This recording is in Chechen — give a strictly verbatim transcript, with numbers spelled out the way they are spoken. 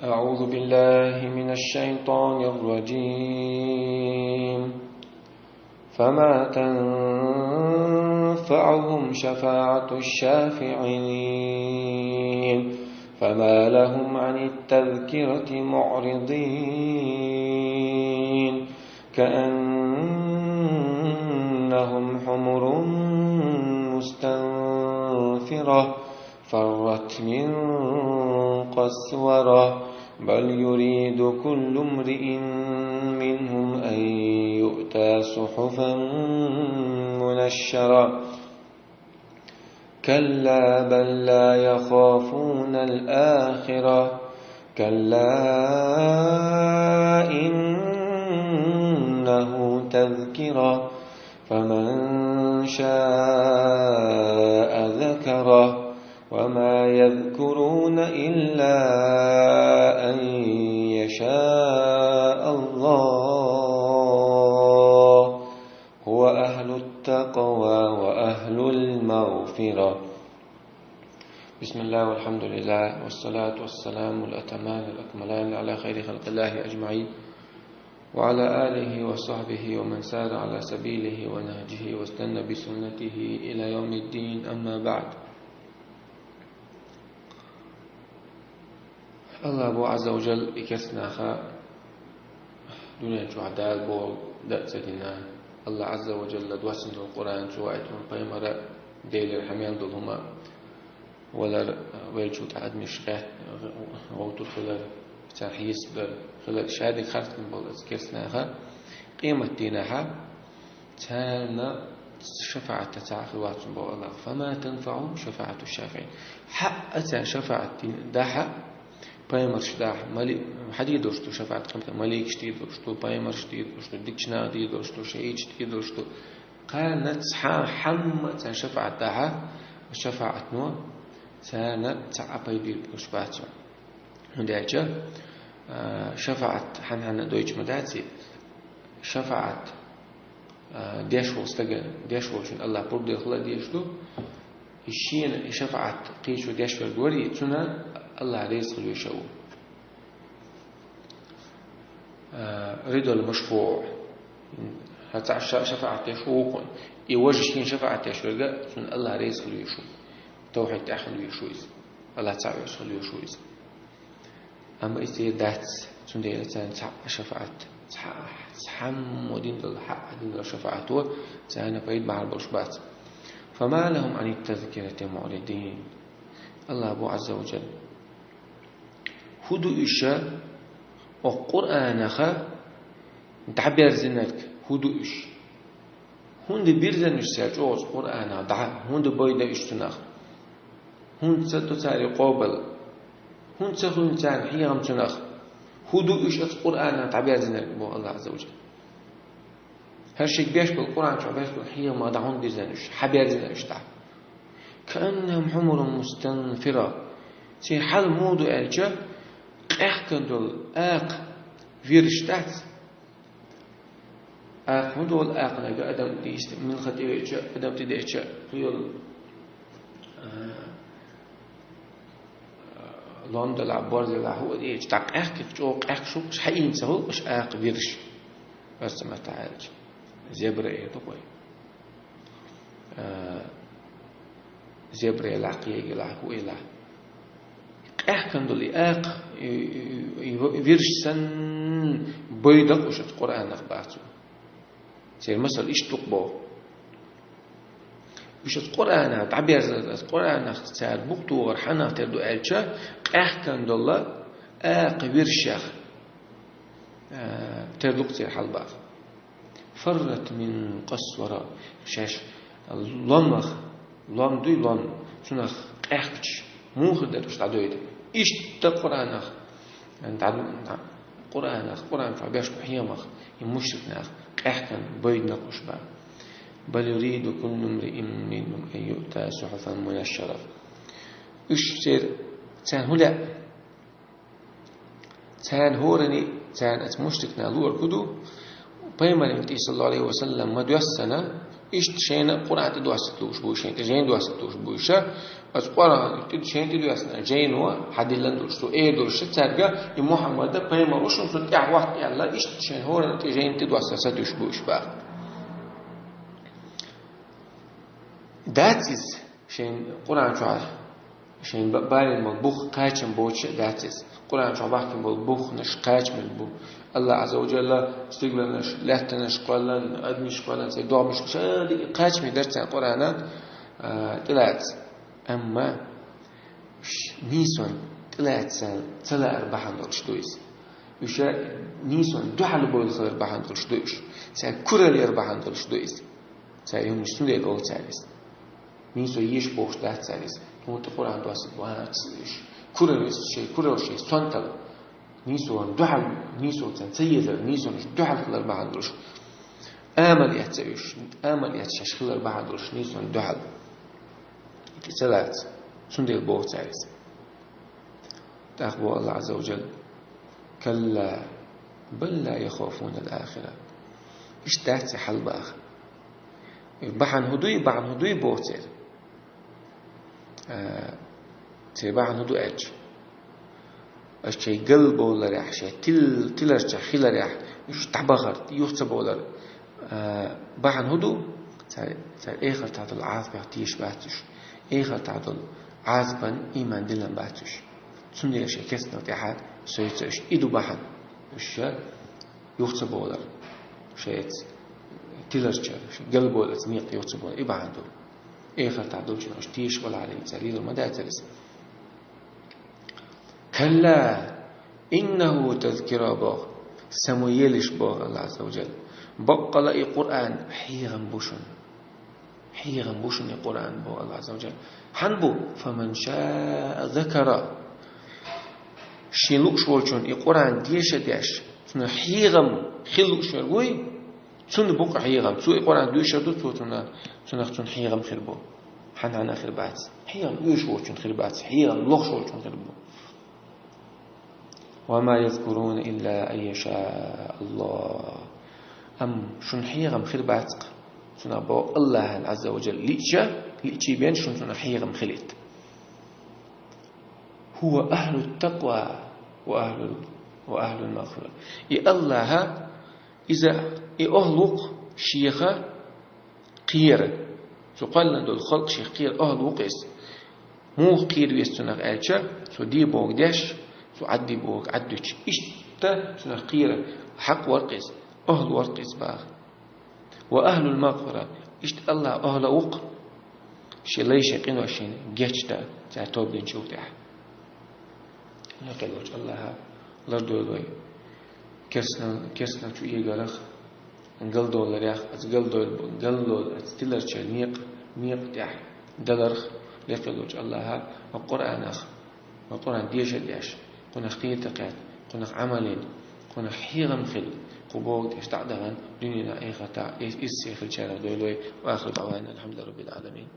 أعوذ بالله من الشيطان الرجيم. فما تنفعهم شفاعة الشافعين. فما لهم عن التذكرة معرضين. كأنهم حمر مستنفرة. فرت من قسورة. بل يريد كل امرئ منهم أن يؤتى صحفا منشرة. كلا بل لا يخافون الآخرة. كلا إنه تذكرة. فمن شاء ذكره. وما يذكرون إلا أن يشاء الله. هو أهل التقوى وأهل المغفرة. بسم الله والحمد لله والصلاة والسلام الأتمان الأكملان على خير خلق الله أجمعين وعلى آله وصحبه ومن سار على سبيله ونهجه واستنى بسنته إلى يوم الدين، أما بعد. Аллах бу Азза ва Джалла и керста наха дуьнен чохь Дала боху даа ца дина. Аллах Азза ва Джалла доссина долу Къуръан чу ваийтина пайхамара Делера хьамел долу хӀума валар, веллачул тӀаьхьа адамаш гӀовтур хилар, царна хьесап дар хилар, шадерг харцдина болу аса керста наха къемат дийнахьа царна шафаӀат ца хир вац боху Аллах. فما تنفعهم شفاعة الشافعين. Хьаъа царна шафаӀат дина дахьа, пайхамарш дахьа, мали-, хьан дийр долуш ду шафаӀат къематан, маликаш дийр долуш ду, пайхамарш дийр долуш ду, дикачу наха дийр долуш ду, шахӀидаш дийр долуш ду. Кхана цхьа хьамма царна шафаӀат дахьа, шафаӀатно царна цхьа а пайда бийр болуш бац. ХӀунда аьлча, а, шафаӀат хьан-хьанна а дойтуш ма дац и. ШафаӀат, а, деш волу стага, деш волчун Аллах пурба делла хила дезаш ду. И шена и шафаӀат кхечо деш верг вари, цунна Аллах реза хила везаш ву. А, رضا المشفوع. Хьан цхьа ша-, шафаӀат деш ву вукхунна. И важа шена шафаӀат деш верг, цунна Аллах реза хила везаш ву. Тавхьид тӀехь хила везаш ву иза. Аллах цхьаъ везаш хила везаш ву иза. Амма иза церан дац, цундела царна цхьаъ а шафаӀат, цхьа-, цхьаммо дина долу, хьаъа дина долу шафаӀато царна пайда бахьар болуш бац. فما لهم عن التذكرة معرضين. Аллах бу Азза ва Джалла. ХӀун ду уьш, оха Къуръанаха дӀаберзинарг хӀун ду уьш? ХӀунда бирзина уьш цара чӀогӀа Къуръанах дӀа? ХӀунда бойда уьш цунах? ХӀунда ца до цара къобал? ХӀунда ца хуьлу царна хьехам цунах? ХӀун ду уьш оцу Къуръанах дӀаберзинарг, боху Аллах Азза ва Джалла? ХӀара шега беш болу Къуръан чохь беш болу хьехамах дӀа хӀунда бирзина уьш? Хьан берзина уьш дӀа? كأنهم حمر مستنفرة. Церан хьал муха ду аьлча, къехкана долу акха вирш дац. Акха хӀун долу, акханарг адам дийста, милха тӀевеача, адам тӀедеача, кхин йолу, а, лом далахь, борз ялахь, хӀун а дийча, дӀакъаьхкина, чӀогӀа къаьхкаш хӀума, хьаийна ца хуьлу уьш акха вирш. Оьрсийн маттахь аьлча, зебра эр ду-кх вай. А, зебра елахь, кхин елахь, хӀун елахь. Къаьхкана долу и акха, и, и, и, и вирш санна, бойда-кх уьш оцу Къуръанах бац. Церан масал иштта ду-кх боху. Уьш оцу Къуръанах дӀаберзар, оцу Къуръанах цара букъ тухар хьанах тера ду аьлча, къаьхкана долу акха виршех, а, тера ду-кх церан хьал боху. فرت من قسورة. Шаьш ломах, лом дуй лом, цунах къаьхкача, муха дара уьш дӀадойту? Иштта Къуръанах, дӀа-, дӀа-, Къуръанах, Къуръан чохь беш бу хьехамах, и мушрик нах къаьхкана, бойда-кх уьш боху. بل يريد كل امرئ منهم أن يؤتى صحفا منشرة. Уьш церан, царна хӀун лаьа? Царна хӀоранна, царна оцу мушрикна луург хӀун ду? Пайхамарна тӀе, саллаллаху Ӏалайхи ва саллам, ма доьссина, Иштта шайна Къуръан тӀе доссийта лууш бу уьш, шайна тӀе жайна доссийта лууш бу уьш. Аса Къуръан тӀе шайна тӀе доссийна жайно хьадиллина долуш, цо эр долуш цаьрга, и Мухьаммад пайхамар ву, шуна цунна тӀаьхьа ваккха аьлла, иштта шайна хӀоранна тӀе жайна тӀе доссар сатуьйсуш бу уьш бах. Дац иза шайна Къуръан чохь шайн ба-, балийна болу бух кхачам боцуш а дац иза. Къуръан чохь бахкийна болу бухнаш кхачамелла бу. Аллах Азза ва Джалла стигланаш, лаьттанаш кхоьллина, адамаш кхоьллина, церан догӀмаш кхачаме дара царна Къуръана, а, тӀелаца. Амма уьш нийсонна тӀелаца ца лаар бахьана долуш ду иза. Уьш нийсонна дуьхьал бовла хилар бахьана долуш ду уьш. Цаьрга куралла яр бахьана долуш ду иза. Цаьрга хӀуманаш цундела олу цара иза. Нийсо езаш бохуш дац цара иза. Тхуна тӀе Къуръан доссийта бу, а, ц-, уьш куралла, шайн куралла шайн сонталла. Нийсо дуьхьал, нийсо царна ца езар, нийсонаш дуьхьал хилар бахьана долуш. Амал эцна уьш, амал эцна шаьш хилар бахьана долуш нийсонна дуьхьал. И тӀе ца лаца. Цундела боху цара иза. ТӀаккха боху Аллах Азза ва Джалла: «Калла, бал ла яхафуна ал-ахира». Иштта дац и хьал баха. И бахьана хӀун дуй, бахьана хӀун дуй боху церан. А, церан бахьана хӀун ду аьлча, аша шайн галбовларехь, шайн тил-, тиларчех хиларехь, уьш дӀабахар, юха ца бовлар, а, бахьана хӀун ду? Цара, цара эхартахь долу Ӏазапех тешаш бац уьш. Эхартахь долу Ӏазапан ийман диллина бац уьш. Цундела шайн керстанал тӀаьхьа сойца уьш. И ду бахьана. Уьш ша юха ца бовлар. Шайца тиларча, шайн галбовларца некъа юха ца бовлар. И бахьана ду. Эхартахь долчунах уьш тешаш валахьара, цара лелор ма дацара иза. «Калла, иннаху тазкира», боху. Самоелиш боху Аллах Азза ва Джалла. Баккъала и Къуръан хьехам бу шуна. Хьехам бу шуна и Къуръан боху Аллах Азза ва Джалла. Хьан бу? «Фаман шаа закара». Шен лууш волчунна и Къуръан деша деш, цунах хьехам хила лууш верг вуй, цунна бу-кх хьехам. Цо и Къуръан доьшур ду, цо цунна, цунах цунна хьехам хир бу. Хьан-хьанна хир бац. Хьехам оьшуш волчунна хир бац, хьехам лохуш волчунна хир бу. «Ва ма язкуруна илла ан яшаа Аллах». Амма шуна хьехам хир бац-кх. Цунах боху Аллахьан Азза ва Джалла лиъча, лиъчий бен шуна цунах хьехам хилийта. «Хува ахлу такъва ва ахлу, ва ахлу магфира». И Аллахьа, иза, и охьа ву-кх шеха кхера. Цу кхоьллина долу халкъ шех кхера охьа ву-кх иза. Муха кхера веза цунах аьлча, цо де бохург деш, цо Ӏад де бохург Ӏад дуьтуш. Иштта цунах кхера хьакъ вара-кх иза, охьа вара-кх иза баха. «Ва ахлул магфира». Иштта Аллахь охьа а ву-кх шен лай, шен къиношна гечдан, цара тоба динчул тӀаьхьа. Лакхе долчу Аллахьа лардойла вай керстанал, керстанал чу эгарах, галдолларех, аса галдойла, галдойла аса тиларча некъа, некъа тӀехь даларх. Лакхе долчу Аллахьа ва Къуръанах, ва Къуръан деша а деш, кхунах кхета а кхетта, кхунах Ӏамал йина, кхунах хьехам хилла, кху бохург деш дӀа а дахана, дуьненахь, эхартахь иза сехилчарах дойла вай. Ва ахиру даъвана анил хьамдулиллахи раббил Ӏаламин.